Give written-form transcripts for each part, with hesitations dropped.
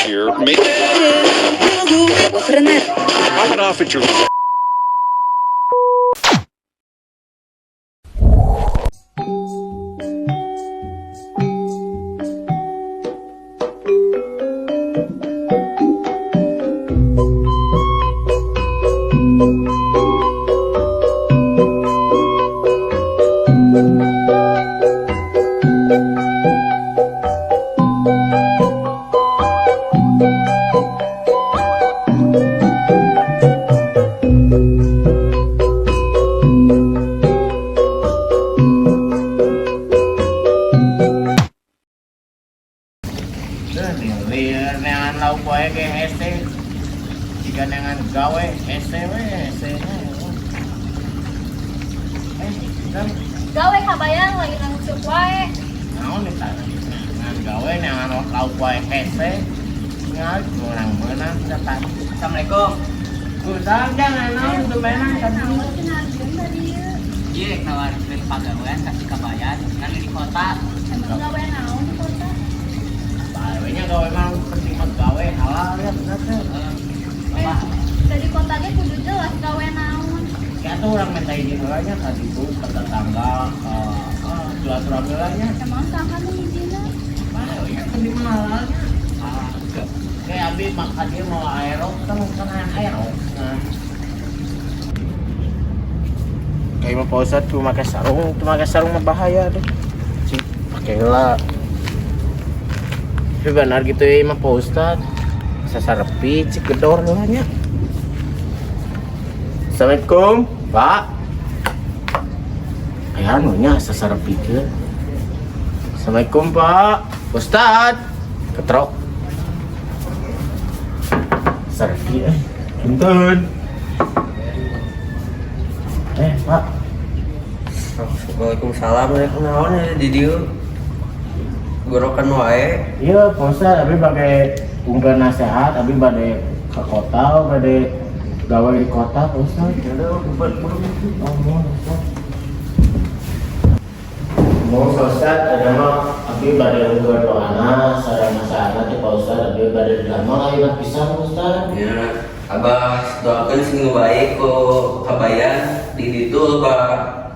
Here, make Frenar. Pop it off at your Lieur neangan lauk wae ge hese. Jika neangan gawe hese we hese. Eh, kan Gawe Kabayan lagi nangsup wae. Naon eta neangan gawe neangan lauk wae hese. Ngal meunang-meunang tadi. Assalamualaikum. Gusang jangan naon tumbenan tadi. Naon cenah tadi ieu? Iya, nawarkeun pagawean ka si Kabayan ngan di kota. Emang gawe naon di kota? Bae nya gawe mah penting mah gawe halal ya bener teh. Eh, Apa? dari kota ge kudu jelas gawe naon. Ya tuh orang minta izin heula nya ka ditu ka tetangga ka silaturahmi heula nya. Emang saha nu ngijinna? Bae nya penting mah halalnya. Ah, kayak abi maka dia mau aerok kan kan aerok. Nah. Kayak mah Pak Ustad tuh pakai sarung, tuh pakai sarung mah bahaya deh. Cing, pakai heula. Tapi benar gitu ya mah Pak Ustad. Sasarepi cik gedor lah nya. Assalamualaikum, Pak. Aya nu nya sasarepi teh. Assalamualaikum, Pak. Ustad. Ketrok. Sarepi eh. Punten. Eh, Pak. Waalaikumsalam, naon ya di dieu? Gorokan wae. Iya, Pak Ustad, abi bade ungkeun nasihat, abi bade ke kota, bade gawe di kota, Pak Ustad. Oh, mohon, Ustad. Mohon Pak Ustad, ada mah abi bade ungkeun doana sareng nasihatna teh Pak Ustad, abi bade damel ayeuna pisan Pak Ustad. Ya, abah doakeun sing baik ku Kabayan di ditu loba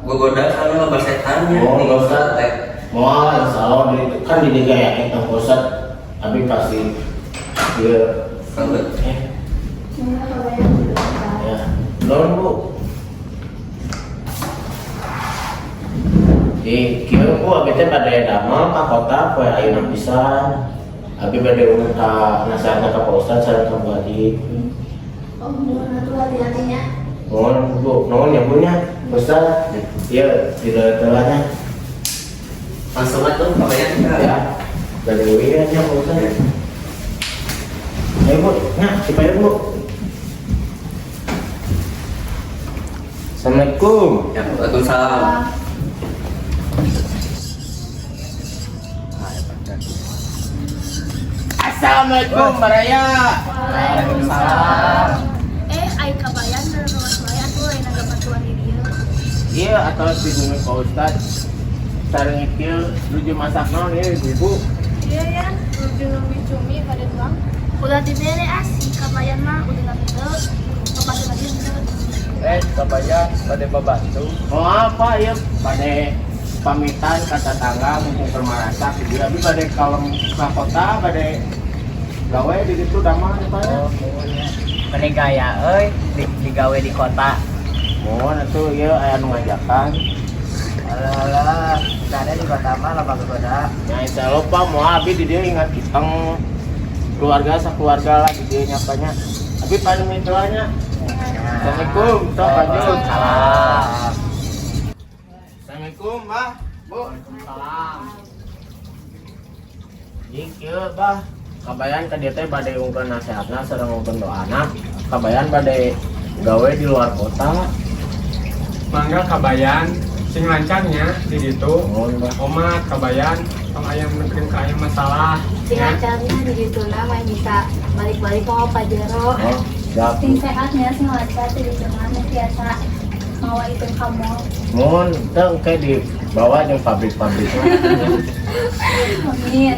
gogoda sama loba setannya Oh, di Pak Ustad. teh. Moal insya Allah di kan di dieu yakin Pak Ustad, abi pasti ieu Banget. eh Mangga Kabayan kudu ya. Nuhun, Bu. Di kieu Bu abi teh bade damel ka kota poe ayeuna pisan. Abi bade urang ka nasihatna ka Pak Ustad sareng ka Bu Haji. Oh, mohon atuh hati-hatinya. Nuhun Bu, nuhun ya Bu nya. Ustad, ieu tidak telanya. Langsung atuh Kabayan. Ya. Bade uih nya Pak Ustad. Ayo Bu, nah, supaya Bu. Assalamualaikum. Ya, waalaikumsalam. Assalamualaikum Baraya. Waalaikumsalam. Eh, ai Kabayan ruas wae atuh lain bantuan di dieu. Iya atau di bumi Pak Ustad. Sareng ieu nuju masak naon ieu ibu-ibu. Iya ya, nuju numi cumi pada tuang. Udah dibere asi Kabayan mah udah henteu. Bapak lagi henteu. Eh, Kabayan bade babantu. Oh apa ya bade pamitan ka tetangga mumpung keur marasak di dieu abi bade kalem ka kota bade gawe di ditu damel ya Pak ya. Oh, nuhun ya. Meni gaya euy digawe di kota. Mohon atuh ieu aya nu ngajakan. Alah alah, ada di kota mah loba gogoda. Ya insyaallah Pak moal abi di dieu ingat kiteng keluarga sakeluarga lah di dieu nyapanya. Abi pamit heula nya. Assalamualaikum, sok lanjut. Salam. Assalamualaikum, Bah. Bu. Waalaikumsalam. Jadi kieu, Bah. Kabayan ka dieu teh bade ungkeun nasihatna sareng ungkeun doana. Kabayan bade gawe di luar kota. Mangga Kabayan, sing lancarnya di ditu. Mohon, Bah. Omat Kabayan, tong aya nepi ka aya masalah. Sing Ya. lancarnya di ditu mah bisa balik-balik mau Pajero. Oh, siap. Sing sehatnya sing lancar di ditu mah biasa mawa itu kamu. Mohon teh engke dibawa jeung pabrik-pabrik. Amin.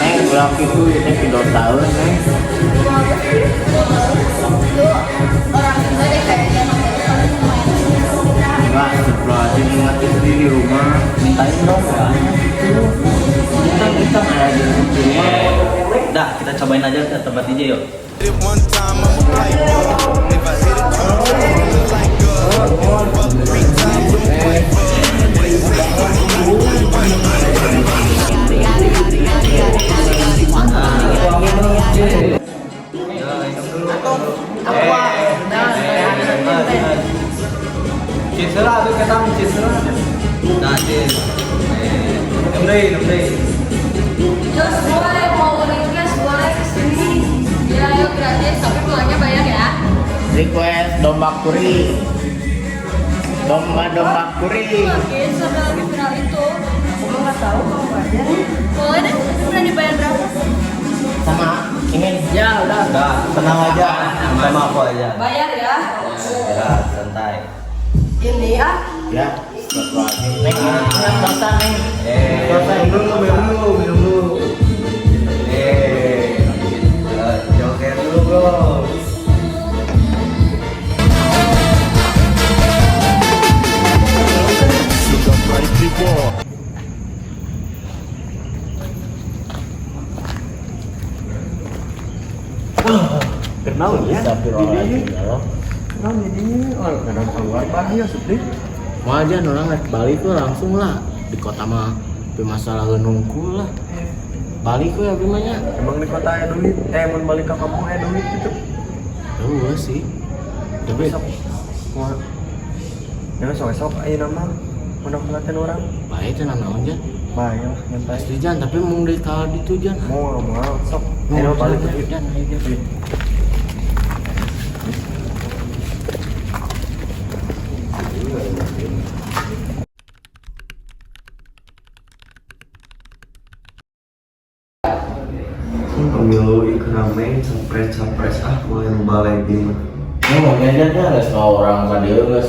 Neng, ulah kitu ieu teh pidotaeun, Neng. Lu orang Sunda deh kayaknya Enggak, astagfirullahaladzim, ingat istri di rumah. Mintain dong, banyak gitu. Kita kita ada di rumah. Dah, kita cobain aja ke tempat DJ yuk. Cheers lah tuh kita cheers lah. Nah, cheers. Nemrei, nemrei. Jos boleh mau request boleh kesini. Ya, yuk gratis, tapi pulangnya bayar ya. Request domba kuri. Domba-domba kuri. Oke, sampai lagi viral itu. Aku mah nggak tahu kamu aja. Boleh deh, tapi berani bayar berapa? Sama ini ya udah. Udah, tenang aja, sama aku aja. Bayar ya. Ya, santai. Ini ah. Ya, astagfirullahaladzim. Neng, ingat dosa, Neng. Eh, Dosa Minum dulu, minum dulu, minum dulu. eh, joget dulu bro. Kenal ya? Astagfirullahaladzim, ya Allah. Kenal jadi orang kadang keluar bahaya sedih. Mau aja orang rek balik we langsung lah. Di kota mah tapi masalah nungku lah. Balik we abi mah nya. Emang di kota aya duit, mun balik ke kampung aya duit gitu. Eueuh sih. Tapi Besok mau ya sok-sok ayeuna mah pondok pelatihan orang. bae teh nanaon jan. Bae lah nyantai. Asli jan, tapi mung deui ka ditu jan. Mau mau sok. Ayo balik Jan, ke jan, ayo, jan. Pemilu ieu rame capres-capres ah mulai balik di mah. Ini mau nya jan, geus orang ka dieu geus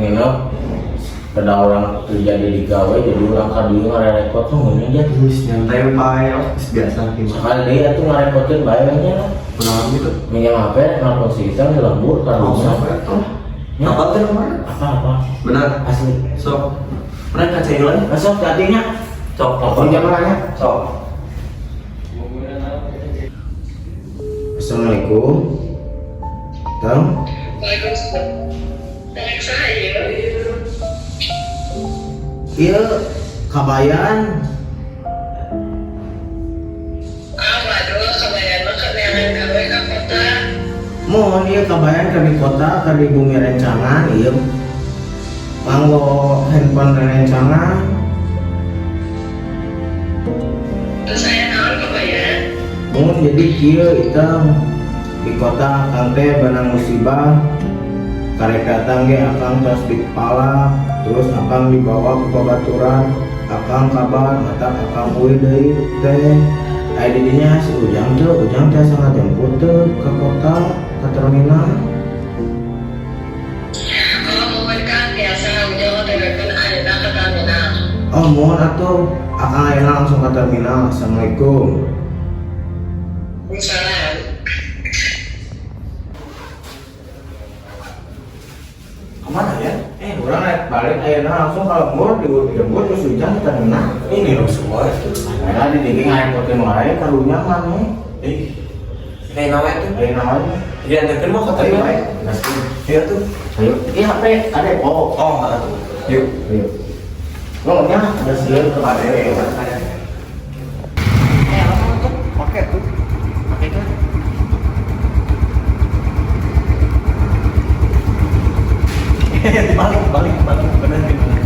nginep. Pada orang terjadi di gawe jadi orang ka dieu ngarerekot tuh ngeunah jan. Geus nyantai bae oh geus biasa ki mah. Sekali deui atuh ngarepotin bae we nya. Kunaon gitu. Minjem HP nelpon si Itang di lembur ka Oh, rumah. sok atuh. Ya. Apa teh nomorna? Apa apa? Benar. Asli. Sok. Pernah kaca ieu Masuk tadinya. Sok, telepon. Pinjam mana? Sok. Assalamualaikum. Tang. Waalaikumsalam. Dengan saya. Iya, kabayan. Ah, waduh, kebayang mah kebayangan gawe ke kota. Mohon iya kabayan ke di kota, ke di bumi rencangan, iya. Nganggo handphone rencangan. Terus saya naon kebayang? Mohon jadi kieu item di kota akang teh benang musibah. Karek datang ge akang tos dipalak, terus akang dibawa ke babaturan, akang kabar mata akang uih deui teh. Aya di dinya si Ujang teh, Ujang teh sangat jemput teh ke kota, ke terminal. Oh, mohon kan biasa udah ngotegakeun ayeuna ke terminal. Oh, mohon atuh, akang ayeuna langsung ke terminal. Assalamualaikum. Salam. Kemana ya? Urang naik balik ayeuna langsung ke lembur, dijemput terus Ujang ke terminal. Ini loh semua itu. Nah, di dieu ngarepotin wae karunya maneh. Eh, kayak nawa itu. Ayeuna naon? Diantarkan mau ke Ayo, terminal. ayo. Gaskeun. Iya tuh. Ayo. Iya, HP ada oh. Oh, enggak tuh. Yuk. Ayo. Lo nya ada sieun ke KDW. Pakai tuh. Pakai kan? Balik, balik, balik. Bener, bener.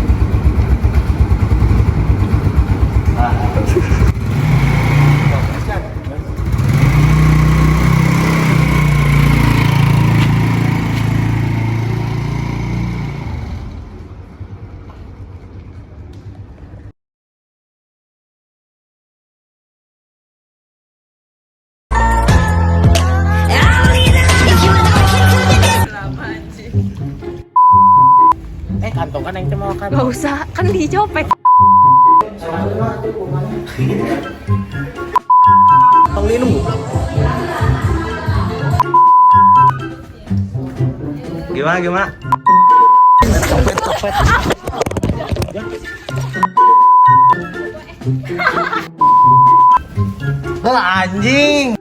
Ah. Eh, kantong kan yang mau kan. Gak usah, kan dicopet. Sama tuh, kumanya. Gimana gimana? Copet copet. Lah anjing.